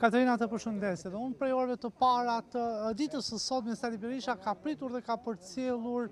Katerina të përshëndes edhe unë prej orëve të para të ditës së sotme Sali Berisha ka pritur dhe ka përcjellur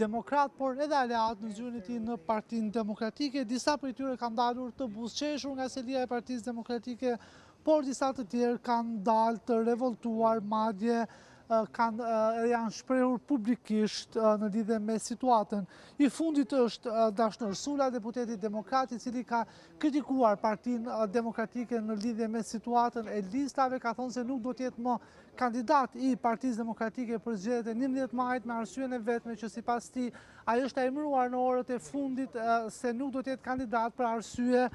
demokratë, por edhe aleatë në zyrën e tij në Partinë Demokratike. Disa prej tyre kanë dalur të buzëqeshur nga selia e Partisë Demokratike, por disa të tjerë kanë dalë të revoltuar, madje kanë edhe janë shprehur publikisht në lidhje me situatën. I fundit është Dashnor Sula, deputeti demokrat, i cili ka kritikuar Partinë Demokratike në lidhje me situatën e listave, ka thënë se nuk do të jetë më kandidat i Partisë Demokratike për zgjedhjet e 11 majit me arsyen e vetme që sipas tij ai është emëruar në orët e fundit se nuk do të jetë kandidat për arsye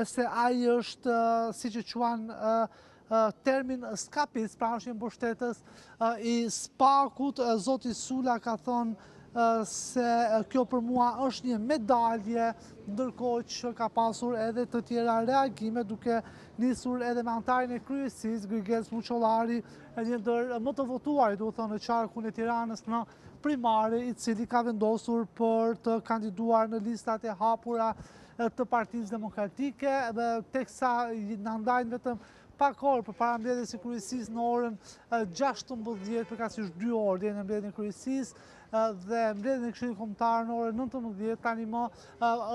se ai është siç e quan termin skapist, pra është një mbështetës i SPAK-ut, zoti Sula ka thënë se kjo për mua është një medalje, ndërkohë që ka pasur edhe të tjera reagime, duke nisur edhe me anëtarin e kryesisë, Grigels Muçollari, një ndër më të votuarit, duhet thënë në qarkun e Tiranës në primare, i cili ka vendosur për të kandiduar në listat e hapura të Partisë Demokratike, dhe teksa na ndajnë vetëm pak orë përpara mbledhjes së kryesisë në orën 16, përkatësisht 2 orë deri në mbledhjen e kryesisë dhe mbledhjen e Këshillit Kombëtar në orën 19, tani më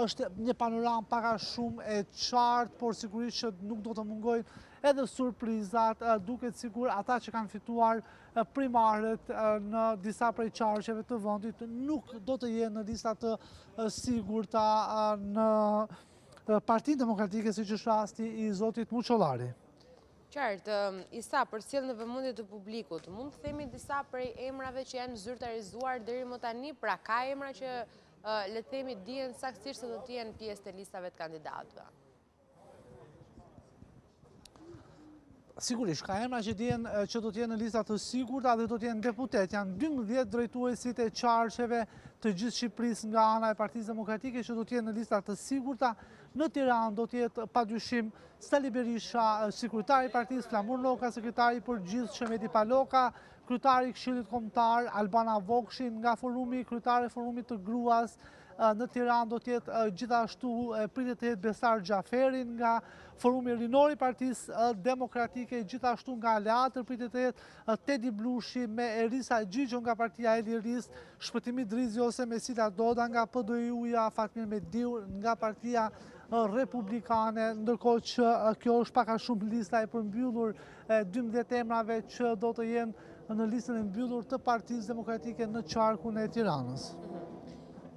është një panoramë pak a shumë e qartë, por sigurisht që nuk do të mungojnë edhe surprizat, duket sikur ata që kanë fituar primaret në disa prej qarqeve të vendit nuk do të jenë në lista të sigurta në Partinë Demokratike, siç është rasti i zotit Muçollari. Qartë, Isa, për të sjellë në vëmendje të publikut, mund të themi disa prej emrave që janë zyrtarizuar deri më tani, pra ka emra që le të themi dihen saktësisht se do të jenë pjesë të listave të kandidatëve. Sigurisht, ka emra që dihen që do të jenë në lista të sigurta dhe do të jenë deputetë. Janë 12 drejtuesit e qarqeve të gjithë Shqipërisë nga ana e Partisë Demokratike që do të jenë në lista të sigurta. Në Tiranë do të jetë padyshim Sali Berisha, si kryetar i partisë, Flamur Noka, sekretari i përgjithshëm Edi Paloka, kryetari i Këshillit Kombëtar Albana Vokshi nga forumi, kryetare e forumit të gruas, Në Tiranë do të jetë gjithashtu pritet të jetë Besar Xhaferi nga Forumi Rinor i Partisë Demokratike, gjithashtu nga Aleatët pritet të jetë Tedi Blushi me Erisa Xhixho nga Partia e Lirisë, Shpëtim Idrizi ose Mesila Doda nga PDIU-ja, Fatmir Mediu nga Partia Republikane, ndërkohë që kjo është pak a shumë lista e përmbyllur e 12 emrave që do të jenë në listën e mbyllur të Partisë Demokratike në qarkun e Tiranës.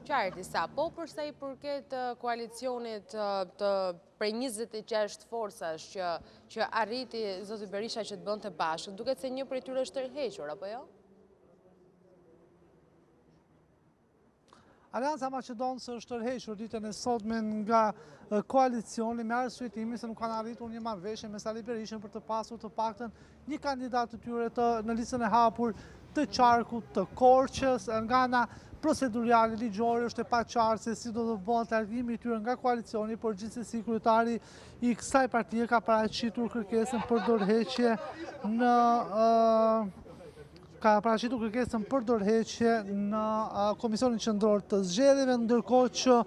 Qartë, Isa, po përsa i përket koalicionit të prej 26 forcash që, që arriti zoti Berisha që të bënte bashkë, duket se një prej tyre është tërhequr, apo jo? Aleanca Maqedonase është tërhequr ditën e sotme nga koalicioni me arsyetimin se nuk kanë arritur një marrëveshje me Sali Berishën për të pasur të paktën një kandidat të tyre të në listën e hapur të qarkut të Korçës. Nga ana procedurale ligjore është e paqartë se si do të bëhet largimi i tyre nga koalicioni, por gjithsesi kryetari i kësaj partie ka paraqitur kërkesën për dorëheqje në ka paraqitur kërkesën për dorëheqje në Komisionin Qendror të Zgjedhjeve, ndërkohë që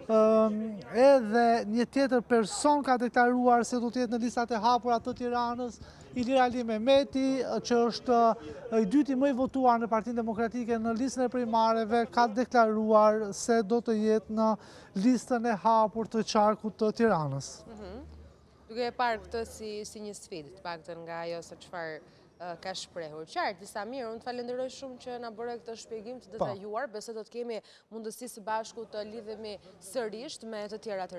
edhe një tjetër person ka deklaruar se do të jetë në listat e hapura të Tiranës, Ilir Alimehmeti, që është i dyti më i votuar në Partinë Demokratike në listën e primareve, ka deklaruar se do të jetë në listën e hapur të qarkut të Tiranës. Mhm. Duke e parë këtë si, si një sfidë, të paktën nga ajo se çfarë ka shprehur. Qartë, Isa, mirë, unë të falenderoj shumë që na bëre këtë shpjegim të po. detajuar, besoj do të kemi mundësi së bashku të lidhemi sërisht me të tjera të reja.